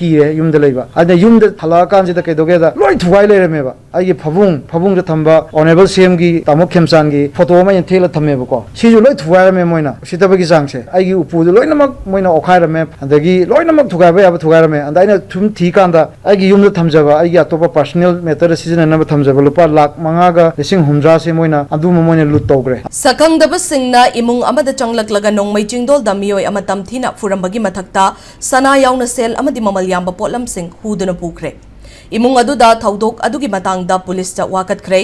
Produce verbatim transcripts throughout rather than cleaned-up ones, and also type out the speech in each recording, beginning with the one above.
ꯀꯤꯔꯦ ꯌꯨꯝꯗ ꯂꯩꯕ꯫ ꯑꯗ ꯌꯨꯝꯗ ꯍꯜꯂꯛꯑꯀꯥꯟꯁꯤꯗ ꯀꯩꯗꯧꯒꯦꯗ ꯂꯣꯏ ꯊꯨꯒꯥꯏ ꯂꯩꯔꯝꯃꯦꯕ꯫ ꯑꯩꯒꯤ ꯐꯃꯨꯡ, ꯐꯃꯨꯡꯗ ꯊꯝꯕ ꯑꯣꯅꯦꯕꯜ ꯁꯤ ꯑꯦꯝꯒꯤ ꯇꯥꯃꯣ ꯈꯦꯝꯆꯥꯟꯒꯤ ꯐꯣꯇꯣ ꯑꯃ ꯑꯩꯅ ꯊꯦꯠꯂ ꯊꯝꯃꯦꯕꯀꯣ꯫ ꯁꯤꯁꯨ ꯂꯣꯏ ꯊꯨꯒꯥꯏꯔꯝꯃꯦ ꯃꯣꯏꯅ꯫ ꯎꯁꯤꯠꯇꯕꯒꯤ ꯆꯥꯡꯁꯦ꯫ ꯑꯩꯒꯤ ꯎꯄꯨꯗꯨ ꯂꯣꯏꯅꯃꯛ ꯃꯣꯏꯅ ꯑꯣꯈꯥꯏꯔꯝꯃꯦ꯫ ꯑꯗꯒꯤ ꯂꯣꯏꯅꯃꯛ ꯊꯨꯒꯥꯏꯕ ꯌꯥꯕ ꯊꯨꯒꯥꯏꯔꯝꯃꯦ꯫ ꯑꯗ ꯑꯩꯅ ꯁꯨꯝ ꯊꯤꯀꯥꯟꯗ ꯑꯩꯒꯤ ꯌꯨꯝꯗ ꯊꯝꯖꯕ, ꯑꯩꯒꯤ ꯑꯇꯣꯞꯄ ꯄꯥꯔꯁꯣꯅꯦꯜ ꯃꯦꯇꯔꯗ ꯁꯤꯖꯤꯟꯅꯅꯕ ꯊꯝꯖꯕ ꯂꯨꯄꯥ ꯂꯥꯈ ꯃꯉꯥꯒ ꯂꯤꯁꯤꯡ ꯍꯨꯝꯗ꯭ꯔꯥꯁꯦ ꯃꯣꯏꯅ ꯑꯗꯨꯝꯕ ꯃꯣꯏꯅ ꯂꯨꯠ ꯇꯧꯈ꯭ꯔꯦ꯫ ꯁꯛꯈꯪꯗꯕꯁꯤꯡꯅ ꯏꯃꯨꯡ ꯑꯃꯗ ꯆꯪꯂꯛꯂꯒ ꯅꯣꯡꯃꯩ ꯆꯤꯡꯗꯣꯜꯗ ꯃꯤꯑꯣꯏ ꯑꯃ ꯇꯝꯊꯤꯅ ꯐꯨꯔꯝꯕꯒꯤ ꯃꯊꯛꯇ ꯁꯅꯥ ꯌꯥꯎꯅ ꯁꯦꯜ ꯑꯃꯗꯤ ꯃꯃꯜ ꯌꯥꯝꯕ ꯄꯣꯠꯂꯝꯁꯤꯡ ꯍꯨꯗꯨꯅ ꯄꯨꯈ꯭ꯔꯦ꯫ ꯏꯃꯨꯡ ꯑꯗꯨꯗ ꯊꯧꯗꯣꯛ ꯑꯗꯨꯒꯤ ꯃꯇꯥꯡꯗ ꯄꯨꯂꯤꯁꯇ ꯋꯥꯀꯠꯈ꯭ꯔꯦ꯫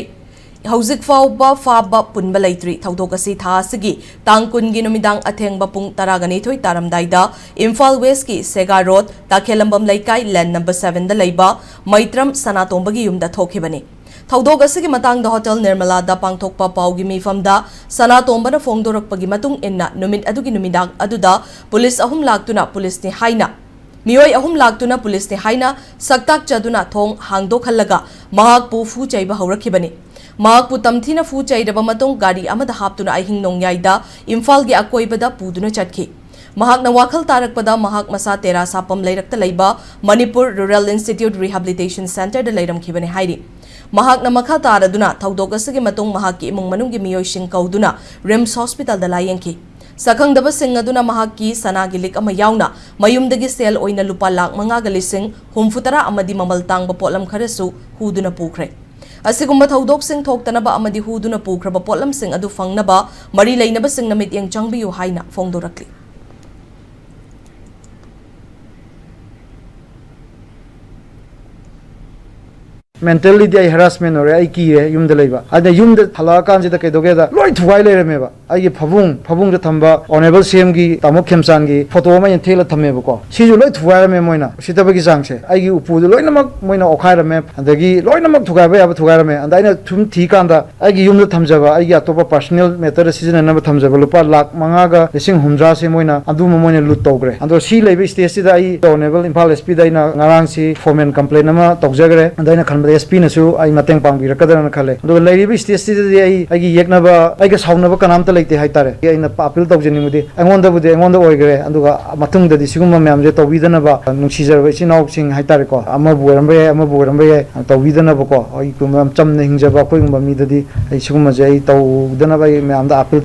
ꯍꯧꯖꯤꯛ ꯐꯥꯎꯕ ꯐꯥꯕ ꯄꯨꯟꯕ ꯂꯩꯇ꯭ꯔꯤ꯫ ꯊꯧꯗꯣꯛ ꯑꯁꯤ ꯊꯥ ꯑꯁꯤꯒꯤ ꯇꯥꯡ ꯀꯨꯟꯒꯤ ꯅꯨꯃꯤꯗꯥꯡ ꯑꯊꯦꯡꯕ ꯄꯨꯡ ꯇꯔꯥꯒ ꯅꯤꯊꯣꯏ ꯇꯥꯔꯝꯗꯥꯏꯗ ꯏꯝꯐꯥꯜ ꯋꯦꯁꯀꯤ ꯁꯦꯒꯥ ꯔꯣꯗ, ꯇꯥꯈꯦꯂꯝꯕꯝ ꯂꯩꯀꯥꯏ, ꯂꯦꯟ ꯅꯝꯕꯔ ꯁꯚꯦꯟꯗ ꯂꯩꯕ ꯃꯩꯇ꯭ꯔꯝ ꯁꯅꯥꯇꯣꯝꯕꯒꯤ ꯌꯨꯝꯗ ꯊꯣꯛꯈꯤꯕꯅꯤ꯫ ꯊꯧꯗꯣꯛ ꯑꯁꯤꯒꯤ ꯃꯇꯥꯡꯗ ꯍꯣꯇꯦꯜ ꯅꯤꯔꯃꯂꯥꯗ ꯄꯥꯡꯊꯣꯛꯄ ꯄꯥꯎꯒꯤ ꯃꯤꯐꯝꯗ ꯁꯅꯥꯇꯣꯝꯕꯅ ꯐꯣꯡꯗꯣꯔꯛꯄꯒꯤ ꯃꯇꯨꯡ ꯏꯟꯅ, ꯅꯨꯃꯤꯠ ꯑꯗꯨꯒꯤ ꯅꯨꯃꯤꯗꯥꯡ ꯑꯗꯨꯗ ꯄꯨꯂꯤꯁ ꯑꯍꯨꯝ ꯂꯥꯛꯇꯨꯅ ꯄꯨꯂꯤꯁꯅꯤ ꯍꯥꯏꯅ ꯃꯤꯑꯣꯏ ꯑꯍꯨꯝ ꯂꯥꯛꯇꯨꯅ ꯄꯨꯂꯤꯁꯅꯤ ꯍꯥꯏꯅ ꯁꯛꯇꯥꯛꯆꯗꯨꯅ ꯊꯣꯡ ꯍꯥꯡꯗꯣꯛꯍꯜꯂꯒ ꯃꯍꯥꯛꯄꯨ ꯐꯨ ꯆꯩꯕ ꯍꯧꯔꯛꯈꯤꯕꯅꯤ꯫ ꯃꯍꯥꯛꯄꯨ ꯇꯝꯊꯤꯅ ꯐꯨ ꯆꯩꯔꯕ ꯃꯇꯨꯡ ꯒꯥꯔꯤ ꯑꯃꯗ ꯍꯥꯞꯇꯨꯅ ꯑꯍꯤꯡ ꯅꯣꯡꯌꯥꯏꯗ ꯏꯝꯐꯥꯜꯒꯤ ꯑꯀꯣꯏꯕꯗ ꯄꯨꯗꯨꯅ ꯆꯠꯈꯤ꯫ ꯃꯍꯥꯛꯅ ꯋꯥꯈꯜ ꯇꯥꯔꯛꯄꯗ ꯃꯍꯥꯛ ꯃꯁꯥ ꯇꯦꯔꯥ ꯁꯥꯄꯝ ꯂꯩꯔꯛꯇ ꯂꯩꯕ ꯃꯅꯤꯄꯨꯔ ꯔꯨꯔꯦꯜ ꯏꯟꯁꯇꯤꯇ꯭ꯌꯨꯠ ꯔꯤꯍꯥꯕꯤꯂꯤꯇꯦꯁꯟ ꯁꯦꯟꯇꯔꯗ ꯂꯩꯔꯝꯈꯤꯕꯅꯤ ꯍꯥꯏꯔꯤ꯫ ꯃꯍꯥꯛꯅ ꯃꯈꯥ ꯇꯥꯔꯗꯨꯅ ꯊꯧꯗꯣꯛ ꯑꯁꯤꯒꯤ ꯃꯇꯨꯡ ꯃꯍꯥꯛꯀꯤ ꯏꯃꯨꯡ ꯃꯅꯨꯡꯒꯤ ꯃꯤꯑꯣꯏꯁꯤꯡ ꯀꯧꯗꯨꯅ ꯔꯤꯝꯁ ꯍꯣꯁꯄꯤꯇꯥꯜꯗ ꯂꯥꯌꯦꯡꯈꯤ꯫ ꯁꯛꯈꯪꯗꯕꯁꯤꯡ ꯑꯗꯨꯅ ꯃꯍꯥꯛꯀꯤ ꯁꯅꯥꯒꯤ ꯂꯤꯛ ꯑꯃ ꯌꯥꯎꯅ ꯃꯌꯨꯝꯗꯒꯤ ꯁꯦꯜ ꯑꯣꯏꯅ ꯂꯨꯄꯥ ꯂꯥꯈ ꯃꯉꯥꯒ ꯂꯤꯁꯤꯡ ꯍꯨꯝꯐꯨꯇꯔꯥ ꯑꯃꯗꯤ ꯃꯃꯜ ꯇꯥꯡꯕ ꯄꯣꯠꯂꯝ ꯈꯔꯁꯨ ꯍꯨꯗꯨꯅ ꯄꯨꯈ꯭ꯔꯦ꯫ ꯑꯁꯤꯒꯨꯝꯕ ꯊꯧꯗꯣꯛꯁꯤꯡ ꯊꯣꯛꯇꯅꯕ ꯑꯃꯗꯤ ꯍꯨꯗꯨꯅ ꯄꯨꯈ꯭ꯔꯕ ꯄꯣꯠꯂꯝꯁꯤꯡ ꯑꯗꯨ ꯐꯪꯅꯕ ꯃꯔꯤ ꯂꯩꯅꯕꯁꯤꯡꯅ ꯃꯤꯠꯌꯦꯡ ꯆꯪꯕꯤꯌꯨ ꯍꯥꯏꯅ ꯐꯣꯡꯗꯣꯔꯛꯂꯤ꯫ ꯃꯦꯟꯇꯦꯜꯂꯤꯗꯤ ꯑꯩ ꯍꯦꯔꯥꯁꯃꯦꯟ ꯑꯣꯏꯔꯦ, ꯑꯩ ꯀꯤꯔꯦ ꯌꯨꯝꯗ ꯂꯩꯕ꯫ ꯑꯗ ꯌꯨꯝꯗ ꯍꯜꯂꯛꯑꯀꯥꯟꯁꯤꯗ ꯀꯩꯗꯧꯒꯦꯗ ꯂꯣꯏ ꯊꯨꯒꯥꯏ ꯂꯩꯔꯝꯃꯦꯕ꯫ ꯑꯩꯒꯤ ꯐꯃꯨꯡ, ꯐꯃꯨꯡꯗ ꯊꯝꯕ ꯑꯣꯅꯦꯕꯜ ꯁꯤ ꯑꯦꯝꯒꯤ ꯇꯥꯃꯣ ꯈꯦꯝꯆꯥꯟꯒꯤ ꯐꯣꯇꯣ ꯑꯃ ꯑꯩꯅ ꯊꯦꯠꯂ ꯊꯝꯃꯦꯕꯀꯣ꯫ ꯁꯤꯁꯨ ꯂꯣꯏ ꯊꯨꯒꯥꯏꯔꯝꯃꯦ ꯃꯣꯏꯅ, ꯎꯁꯤꯠꯇꯕꯒꯤ ꯆꯥꯡꯁꯦ꯫ ꯑꯩꯒꯤ ꯎꯄꯨꯗꯨ ꯂꯣꯏꯅꯃꯛ ꯃꯣꯏꯅ ꯑꯣꯈꯥꯏꯔꯝꯃꯦ, ꯑꯗꯒꯤ ꯂꯣꯏꯅꯃꯛ ꯊꯨꯒꯥꯏꯕ ꯌꯥꯕ ꯊꯨꯒꯥꯏꯔꯝꯃꯦ꯫ ꯑꯗ ꯑꯩꯅ ꯁꯨꯝ ꯊꯤꯀꯥꯟꯗ ꯑꯩꯒꯤ ꯌꯨꯝꯗ ꯊꯝꯖꯕ, ꯑꯩꯒꯤ ꯑꯇꯣꯞꯄ ꯄꯥꯔꯁꯣꯅꯦꯜ ꯃꯦꯇꯔꯗ ꯁꯤꯖꯤꯟꯅꯅꯕ ꯊꯝꯖꯕ ꯂꯨꯄꯥ ꯂꯥꯈ ꯃꯉꯥꯒ ꯂꯤꯁꯤꯡ ꯍꯨꯝꯗ꯭ꯔꯥꯁꯦ ꯃꯣꯏꯅ ꯑꯗꯨꯝꯕ ꯃꯣꯏꯅ ꯂꯨꯠ ꯇꯧꯈ꯭ꯔꯦ꯫ ꯑꯗꯣ ꯁꯤ ꯂꯩꯕ ꯁ꯭ꯇꯦꯖꯁꯤꯗ ꯑꯩ ꯑꯣꯅꯦꯕꯜ ꯏꯝꯐꯥꯜ ꯑꯦꯁ ꯄꯤꯗ ꯑꯩꯅ ꯉꯔꯥꯡꯁꯤ ꯐꯣꯔꯃꯦꯜ ꯀꯝꯄ꯭ꯂꯦꯟ ꯑꯃ ꯇꯧꯖꯈ꯭ꯔꯦ꯫ ꯑꯗ ꯑꯩꯅ ꯈꯟꯕꯗ ꯑꯦꯁ ꯄꯤꯅꯁꯨ ꯑꯩ ꯃꯇꯦꯡ ꯄꯥꯡꯕꯤꯔꯛꯀꯗ꯭ꯔꯅ ꯈꯜꯂꯦ꯫ ꯑꯗꯨꯒ ꯂꯩꯔꯤꯕ ꯁ꯭ꯇꯦꯖꯁꯤꯗꯗꯤ ꯑꯩ, ꯑꯩꯒꯤ ꯌꯦꯛꯅꯕ, ꯑꯩꯒ ꯁꯥꯎꯅꯕ ꯀꯅꯥꯝꯇ ꯂꯩꯇꯦ ꯍꯥꯏꯇꯥꯔꯦ꯫ ꯑꯩꯅ ꯑꯄꯤꯜ ꯇꯧꯖꯅꯤꯡꯕꯗꯤ ꯑꯩꯉꯣꯟꯗꯕꯨꯗꯤ, ꯑꯩꯉꯣꯟꯗ ꯑꯣꯏꯈ꯭ꯔꯦ, ꯑꯗꯨꯒ ꯃꯇꯨꯡꯗꯗꯤ ꯁꯤꯒꯨꯝꯕ ꯃꯌꯥꯝꯁꯦ ꯇꯧꯕꯤꯗꯅꯕ, ꯅꯨꯡꯁꯤꯖꯔꯕ ꯏꯆꯤꯟ ꯏꯅꯥꯎꯁꯤꯡ ꯍꯥꯏꯇꯥꯔꯦꯀꯣ, ꯑꯃꯕꯨ ꯑꯣꯏꯔꯝꯕ ꯌꯥꯏ, ꯑꯃꯕꯨ ꯑꯣꯏꯔꯝꯕ ꯌꯥꯏ, ꯇꯧꯕꯤꯗꯅꯕꯀꯣ, ꯑꯩꯒꯨꯝꯕ ꯌꯥꯝ ꯆꯝꯅ ꯍꯤꯡꯖꯕ ꯑꯩꯈꯣꯏꯒꯨꯝꯕ ꯃꯤꯗꯗꯤ ꯑꯩ ꯁꯤꯒꯨꯝꯕꯁꯦ ꯑꯩ ꯇꯧꯗꯅꯕ ꯑꯩ ꯃꯌꯥꯝꯗ ꯑꯄꯤꯜ